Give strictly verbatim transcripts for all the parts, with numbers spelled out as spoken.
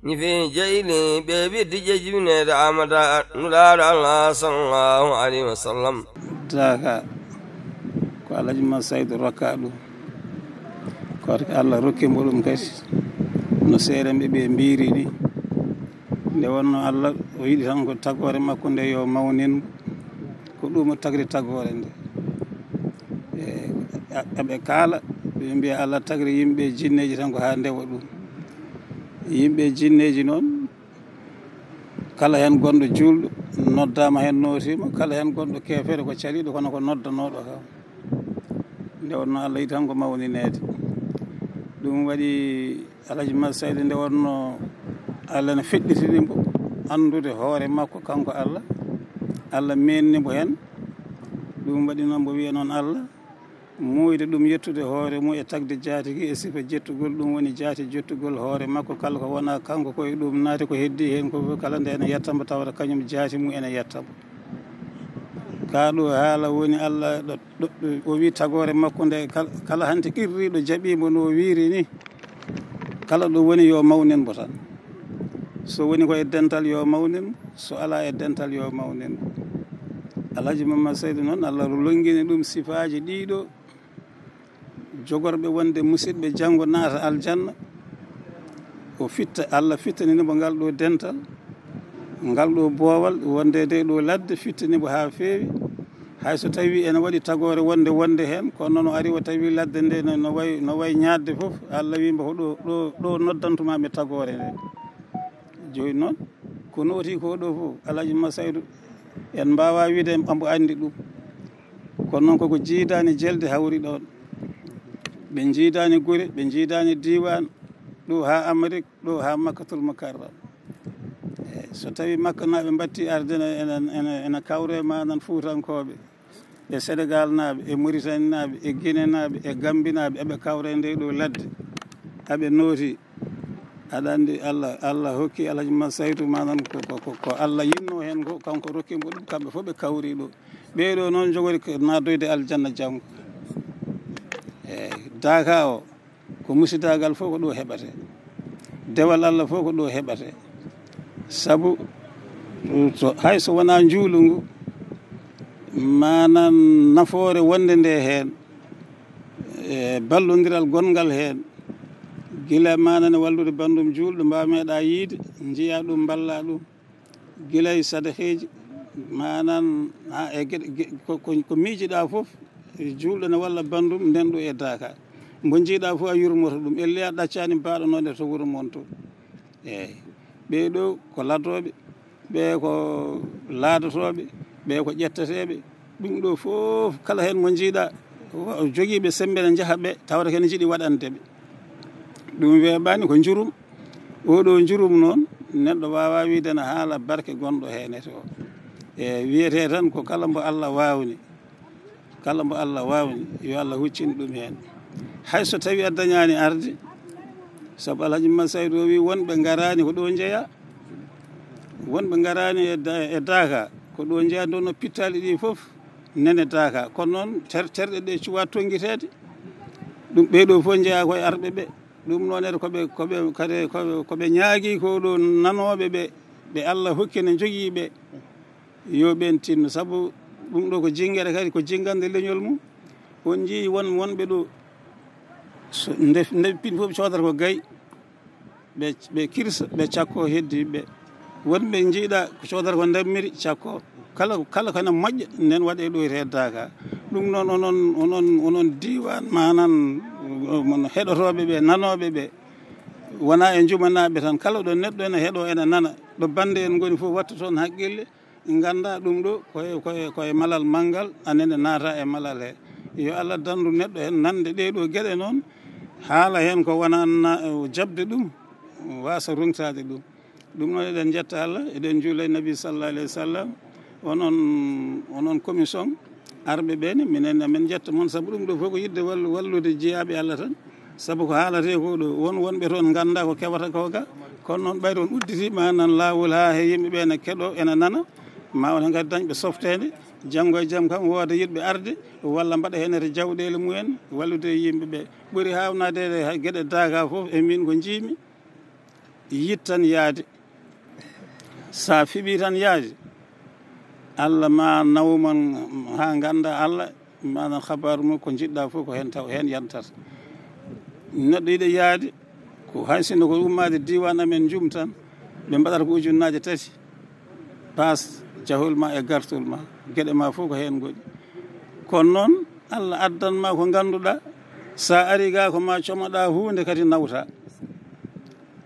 Ñi fi jeyli ɓe ɓiddi jejjune da amada nulaɗo Allah sallallahu alaihi wasallam. Daga ko Alhaji Masaydu rokka ɗum. Ko Allah rokki mo ɗum kadi no seerenɓe ɓe mbiri ni. Nde wonno Allah o yiɗi tan ko tagoore makko nde yo mawnin, ko ɗum o tagri tagoore nde. E, a-, aɓe kaala, ɓe mbiya Allah tagri yimɓe jinneeji tan ko haa ndewa ɗum. Yimɓe jinneeji noon, kala heen gonɗo juulɗo noddaama heen nootiima, kala heen gonɗo keefeero ko caliiɗo kono ko noddanooɗo kam. Nde wonno Allah yiɗi tan ko mawnineede. Ɗum waɗi Alhaji Masaydu nde wonno Allah ne feɗɗitini mbo anndude hoore makko kanko Allah. Allah meenni mbo heen. Ɗum waɗi noon mbo wiya noon Allah muuyde ɗum yettude hoore mum e tagde jaatigi e sifa jettugol, ɗum woni jaati jettugol hoore makko kala ko wona kanko ko e ɗum naati ko heddi heen ko fof kala nde ene yetta mbo tawata kañum jaati mum ene yetta mbo. Kaa ɗo haala woni Allah ɗo, ɗo, ɗo, o wi tagoore makko nde kal-, kala hannde qirriiɗo jaɓiimo no wiiri ni, kala ɗo woni yo mawnin mbo tan. So woni ko e dental yo mawnin, so alaa e dental yo mawnin. Alhaji Mamman Seydu noon, Allah longini ɗum sifaaji ɗiɗo, jogorɓe wonde musidɓe janngo naata aljanna. O fitta, Allah fittanini mo ngal ɗo dental, ngal ɗo boowal, wonde nde ɗo ladde fittani mo haa feewi. Hay so tawi ene waɗi tagoore wonde, wonde heen, kono noon o ari o tawi ladde nde no, no way, no way ñaadde fof, Allah wi mbo ko ɗo, ɗo, ɗo noddantuma mi tagoore nde. Jooni noon, ko nooti ko ɗo fof, Alhaji Masaydu, en mbaawa wiide mbo anndi ɗum. Kono noon koko jiidaani jelde hawri ɗoon. Ɓe njiidaani gure, ɓe njiidaani diiwaan, ɗo haa Amérique, ɗo haa Makkatul Mukarram. E, so tawi Makkanaaɓe mbattii arde ene, ene, ene, ene kawre ma nan Fuutankooɓe, e Senegalnaaɓe, e Muritaninaaɓe, e Ginenaaɓe, e Gambinaaɓe, eɓe kawre e nde ɗo ladde, aɓe nooti. Aɗa anndi Allah, Allah hokki Alhaji Masaydu manan ko, ko, ko, ko Allah yinno heen ko, kanko rokki mbo ɗum, kamɓe fof ɓe kawri ɗo. Ɓee ɗo noon njogori ko naatoyde aljanna janngo. Eeyi, daaka o, ko musidaagal fof ko ɗo heɓate. Dewal Allah fof ko ɗo heɓate. Sabu, so, hay so wonaa njuulu ngu, manan nafoore wonde nde heen, e ballondiral gonngal heen, gila manan e wallude banndum juulɗo, mbaa meeɗa yiide, njiya ɗum, mballa ɗum. Gila e sadakeeji, manan, haa e geɗe, ge-, ko, ko, ko miijiɗa fof, e juulɗo ne walla banndum, nden ɗo e daaka. Mbo njiiɗa fof a yurmoto ɗum, elli a ɗaccaani baaɗo noon e to wuro mon to. Eeyi, ɓee ɗo ko ladooɓe, ɓee ko laadotooɓe, ɓee ko ƴetteteeɓe. Ɗum ɗo fof, kala heen mo njiiɗa, o jogiiɓe semmbe ne njaha ɓe, tawata kene njiɗi waɗande ɓe. Ɗum weeɓaani ko njurum. Oɗo njurum noon, neɗɗo waawaa wiide na haala barke gonɗo heen e to. E wiyetee tan ko kala mbo Allah waawni, kala mbo Allah waawni, yo Allah huccin ɗum heen. Hay so tawi a dañaani arde, sabu Alhaji Masaydu o wi wonɓe ngaraani ko ɗo njeya, wonɓe ngaraani e da-, e daaka, ko ɗo njeya, nde wonno pittaali ɗi fof nene daaka. Kono noon ter-, terɗe ɗe cuwa tonngiteede, ɗum ɓee ɗo fof njeya koye arɓe ɓe. Ɗum noon ene ko ɓe, ko ɓe, kadi ko ɓe, ko ɓe ñaagii ko ɗo nanooɓe ɓe, ɓe Allah hokki ne njogii ɓe, yo ɓeen tinno. Sabu ɗum ɗo ko jinngere kadi, ko jinngande leñol mum. On njii won, wonɓe ɗo, so nde, nde pin fof ɓe coodata ko gay, ɓe, ɓe kirsa, ɓe cakko heddi ɓe. Wonɓe njiiɗa ko coodata ko ndammiri, cakko. Kala, kala ko ene moƴƴa, nden waɗe ɗo e daaka. Ɗum noon, onon, onon, onon diiwaan, manan, mon heɗotooɓe ɓe, nanooɓe ɓe, wona e njumanaaɓe tan. Kala ɗo neɗɗo ene heɗo, ene nana, ɗo bannde en ngoni fof, watta toon haqqille, ngannda ɗum ɗo koye, koye, koye malal manngal, anene naata e malal he. Yo Allah danndu neɗɗo heen nande ɗee ɗo geɗe noon, haala heen ko wona na-, jaɓde ɗum, waasa ruŋtaade ɗum. Ɗum noon eɗen njetta Allah, eɗen njuula e Nabi sallallahu alayhi wa sallam. Onon, onon commission arɓe ɓe ne, minen amen njetta mon, sabu ɗum ɗo fof ko yiɗde wallu-, wallude jiyaaɓe Allah tan. Sabu ko haalatee ko ɗo, won wonɓe toon ngannda ko kewata ko ga. Kono noon ɓay toon udditiima nan laawol haa he yimɓe ɓe ne keɗo, ene nana, ma on kadi dañɓe softeende. Janngo e jam kam wooda yiɗɓe arde, walla mbaɗa heen e jawɗeele mumen, wallude yimɓe ɓe. Ɓuri haawnaade e geɗe daaka fof e min ko njiimi. Yit tan yaade. Sa fiɓi tan yaade, Allah ma nawman ha ganda Allah, manan habaru mum ko jiɗɗa fof ko hen taw, hen yantata. Neɗɗo yiɗa yaade, ko hay sinno ko ummade diwan amen Jum tan, ɓe mbaɗata ko ujunnaje tati, paas jahol ma e gartol ma, gueɗe ma fof ko hen goɗi. Kono noon, Allah addan ma ko ganduɗa, sa ari ga ko ma comoɗa hunde kadi nawta.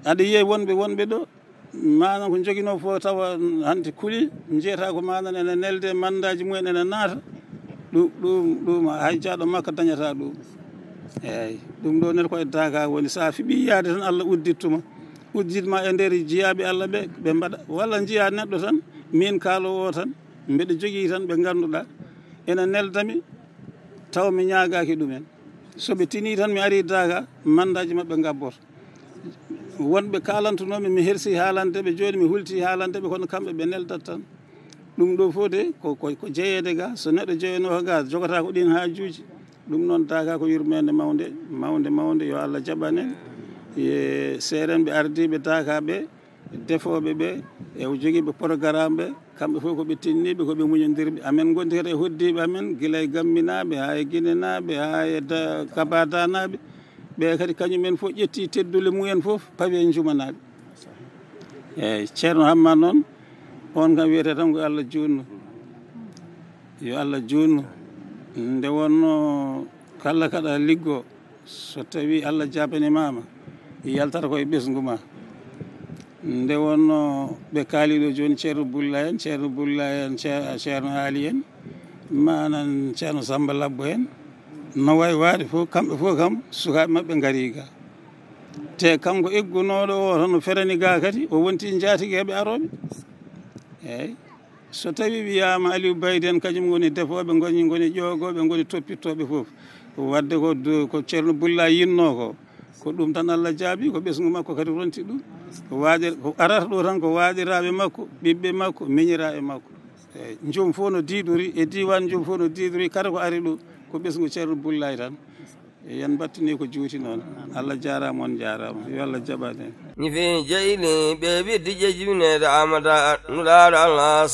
Aɗa yiya wonɓe, wonɓe ɗo, manan ko joguino fof tawa hanti kuuli, jeyata ko manan ene nelde, mandaji mumen ene naata. Ɗum, ɗum, ɗum hay jaaɗo Makka dañata ɗum. Eyyi, ɗum ɗo nen koye daga woni, sa fiɓi yaade tan, Allah uddittuma, udditma e nder jiyaɓe Allah ɓe, ɓe mbaɗa, walla jiya neɗɗo tan, min kaalowo o tan, mbeɗa jogui tan ɓe ganduɗa ene neldami, taw mi ñagaki ɗumen. So ɓe tini tan, mi ari daga, mandaji mabɓe gabboto. Wonɓe kalantunomi, mi hersi haalandeɓe, joni mi hulti haalandeɓe, kono kamɓe ɓe neldat tan. Ɗum ɗo fof de ko, ko, ko jeeyede ga, so neɗɗo jeeyanoko ga, jogata ko ɗin haajuji. Ɗum noon daga ko yurmede mawde, mawde, mawde, yo Allah jaɓan en. E seerenɓe ardiɓe daga ɓe, defooɓe ɓe, e jogiiɓe programme ɓe, kamɓe fof ko ɓe tinniiɓe, ko ɓe muñodirɓe. Amen gondi kadi e hoddiiɓe amen, gila e Gamminaaɓe, haa e Ginenaaɓe, haa e Da-, Kabadanaɓe. Ɓe kadi kañumen fof ƴetti teddule mumen fof, pawi e Jumanaaɓe. Eyyi, Ceerno Hamma noon, on kam wiyete tan ko Allah juutno. Yo Allah juutno. Nde wonno kala kaɗa liggo, so tawi Allah jaabanimaama, yaltata ko e ɓesngu ma. Nde wonno ɓe kaali ɗo jooni, Ceerno Bulla en, Ceerno Bulla en, Ce-, Ceerno Aali en, manan Ceerno Samba Labbo en, no wayi waade fof, kamɓe fof kam, sukaaɓe maɓɓe ngari ga. Te kanko eggunooɗo o, tan no ferani ga kadi, o wonti njaatigeeɓe arooɓe. Eyyi. So tawi wiyaama Aliou Bayde en, kañum ngoni defooɓe, ngoni, ngoni ƴoogooɓe, ngoni toppittooɓe fof. Wadde ko du-, ko Ceerno Bulla yinno ko, ko ɗum tan Allah jaabi, ko ɓesngu makko kadi ronti ɗum. Ko waaɗir-, ko arata ɗo tan ko waaɗiraaɓe makko, ɓiɓɓe makko, miñiraaɓe makko. Eyyi, Jum fof no diidori, e diiwaan Jum fof no diidori, kala ko ari ɗo, ko ɓesngu Ceerno Bullaay tan. Eyi, en mbattini ko juuti noon. Allah jaaraama, on jaaraama. Yo Allah jaɓan en. Ñifi jeyli ɓe ɓe diƴe jibneede Amada, nulaaɗo Allah.